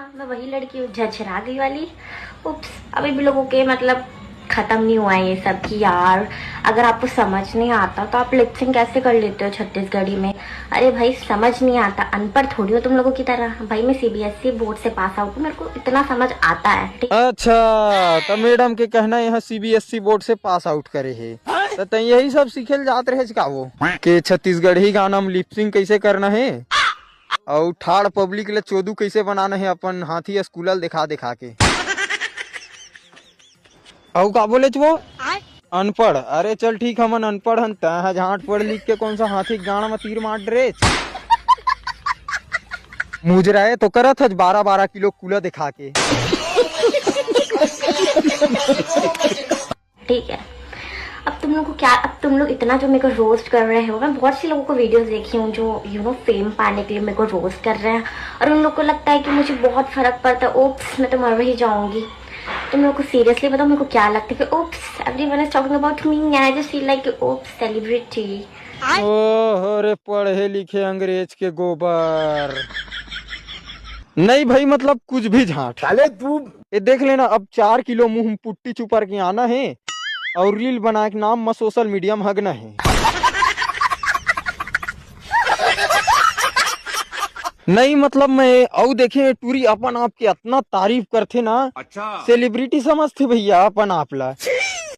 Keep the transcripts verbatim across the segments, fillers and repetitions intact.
मैं वही लड़की हूँ झझरा गई वाली। उप्स, अभी भी लोगों के मतलब खत्म नहीं हुआ है ये सब कि यार, अगर आपको समझ नहीं आता तो आप लिपसिंग कैसे कर लेते हो छत्तीसगढ़ी में? अरे भाई, समझ नहीं आता, अनपढ़ थोड़ी हो तुम लोगों की तरह। भाई, मैं सीबीएसई बोर्ड से पास आउट हूँ, मेरे को इतना समझ आता है, ठीक? अच्छा, तो मैडम के कहना यहाँ सीबीएसई बोर्ड से पास आउट करे हे, तो तैं यही सब सीखे ल जात रहे का वो, के छत्तीसगढ़ी गाना में लिपसिंग कैसे करना है, अउ ठाड़ पब्लिक ले चोदू कैसे बनाना है अपन हाथी स्कूल ल दिखा दिखा के। अउ का बोलेच वो? अनपढ़? अरे चल ठीक, हमन अनपढ़ हन, तैं ह झांट पढ़ लिख के कौन सा हाथी के गांड़ म तीर मार डरेच। मुजराए तो करत हच बारह बारह किलो कूला दिखा के। ठीक है, अब तुम लोग को क्या, अब तुम लोग इतना जो मेरे को रोस्ट कर रहे हो, मैं बहुत से लोगों को वीडियोस देखी हूँ जो यू नो फेम पाने के लिए मेरे को रोस्ट कर रहे हैं, और उन लोग को लगता है कि मुझे बहुत फर्क पड़ता है। ओप्स, मैं तो मर ही जाऊंगी। तुम लोग को सीरियसली बताओ, मेरे को क्या लगता है कि oops, everyone is talking about me and I just feel like oops, celebrity। ओहो रे, पढ़े लिखे अंग्रेज के गोबर। नहीं भाई, मतलब कुछ भी झांट। साले तू ये देख लेना, अब चार किलो मुंह में पुट्टी चुपर के आना है और रील बना के नाम म सोशल मीडिया में हगना है। नहीं मतलब मैं अउ देखे टूरी अपन आप के इतना तारीफ करथे ना, अच्छा। सेलिब्रिटी समझथे भैया अपन आप ला।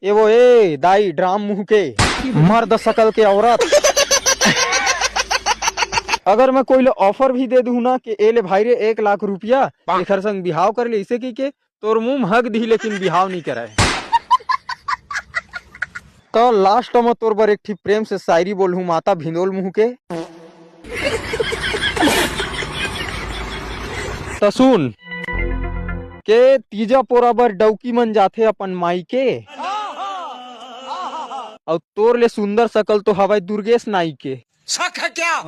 ए वो, ए दाई, ड्राम मुंह के, मर्द शकल के औरत। अगर मैं कोई ला ऑफर भी दे दूं ना कि ए ले भाई रे एक लाख रुपया, एखर संग बिहाव कर ले, इसे की के तोर मुंह में हग दिही लेकिन बिहाव नहीं कराए। तो लास्ट में तोर बर एक ठी प्रेम से शायरी बोलहूं माता भिंदोल मुंह के। तो सुन, के तीजा पोरा बर डौकी मन जाथे अपन माई के, अउ तोर ले सुंदर शकल तो हवय दुर्गेश नाई के। शक है क्या?